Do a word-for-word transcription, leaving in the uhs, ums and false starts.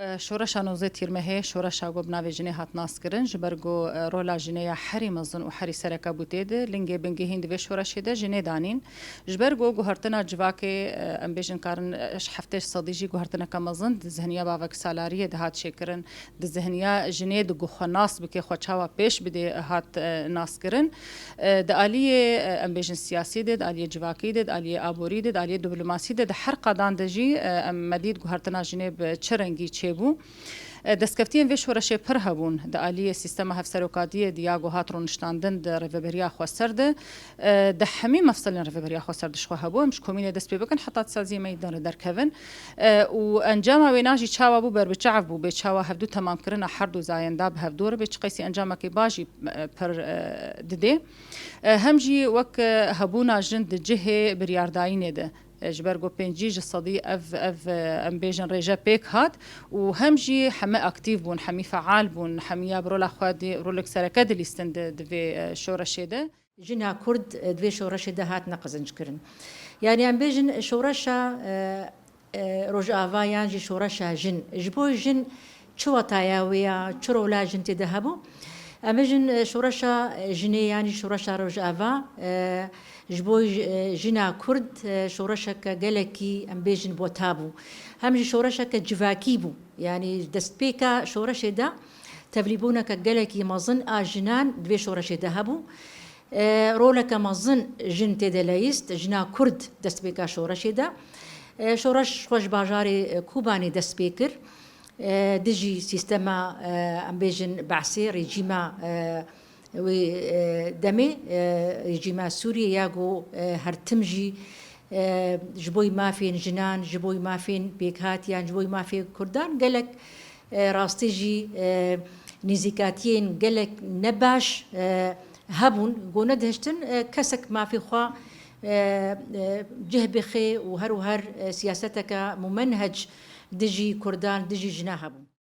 Şoreşa nozdeh Tîrmehê, şoreşa ku bi navê jinê hat naskirin, ji ber ku, e, rola jinê ya herî mezin û herî sereke bû tê de, lingê bingehîn di vê şoreşê de jinê danîn. Ji ber ku guhertina civakê, e, em bêjin karin, e, ji heftê sedî jî guhertineke mezin di zihniya baveksalariyê de hat çêkirin, di zihniya jinê di ku xwe nas bike, xwe çawa pêş bide, hat, e, naskirin. E, di aliyê, e, em bêjin siyasî de, di aliyê civakî de, di aliyê aborî de, di aliyê diplomasî de, di her qadan de jî, e, em me dît guhertina jinê bi çi rengî çêbû. E, destkeftiyên vê şoreşê pir hebûn. Di aliyê sîstema hevserokatiyê de ya ku hat rûniştandin di Rêveberiya Xweser de, e, di hemî mefselên Rêveberiya Xweser de ji xwe hebû. Em ji komînê dest pê bikin heta di saziyê meydan re derkevin. E, û encama wêna jî çawa bû, ber bi çav bû, bê çawa hevdû temamkirina her du zayenda bi hevdû re bê, çi qeysî encamekî baş jî, e, pir, e, didê. E, hem jî wek, e, hebûna jin di cihê biryardayînê de, e, ji ber ku pêncî ji sedî ev, ev, e, em bêjin rêje pêk hat û hem jî heme aktîf bûn, hemî feal bûn, hemiya bi rola xwe di, rolek sereke dilîstin di, di vê, e, şoreşê de. Jina Kurd, e, di vê şoreşê de hatine qizinckirin. Yanî em bêjin şoreşa, e, e, Rojava yan jî şoreşa jin. Ji bo jin çi wetaya wê ya, çi rola jin tê de hebû? Em bêjin, e, şoreşa, e, jinê yan jî şoreşa Rojava, e, ji bo j-, e, jina Kurd, e, şoreşeke gelekî, em bêjin, weta bû. Hem jî şoreşeke civakî bû. Yanî destpêka şoreşê de tevlîbûneke gelekî mezin a jinan di vê şoreşê de hebû. E, roleke mezin jin tê de leyîst, jina Kurd destpêka şoreşê de. E, şoreş xwe ji bajarê, e, Kobanê dest pê kir. E, dijî sîstema, e, em bêjin, Be'sê, rejîma, e, wê, e, demê, e, rejîma Sûriyê ya ku, e, her tim jî, e, ji bo mafên jinan, ji bo mafên pêkhatiyan, ji bo mafê Kurdan gelek, e, rastî jî, e, nêzîkatiyên gelek nebaş, e, hebûn, ku nedihiştin, e, kesek mafê xwe, e, e, cih bixe û her û her, e, siyaseteke mumenhec dijî Kurdan, dijî jina hebû.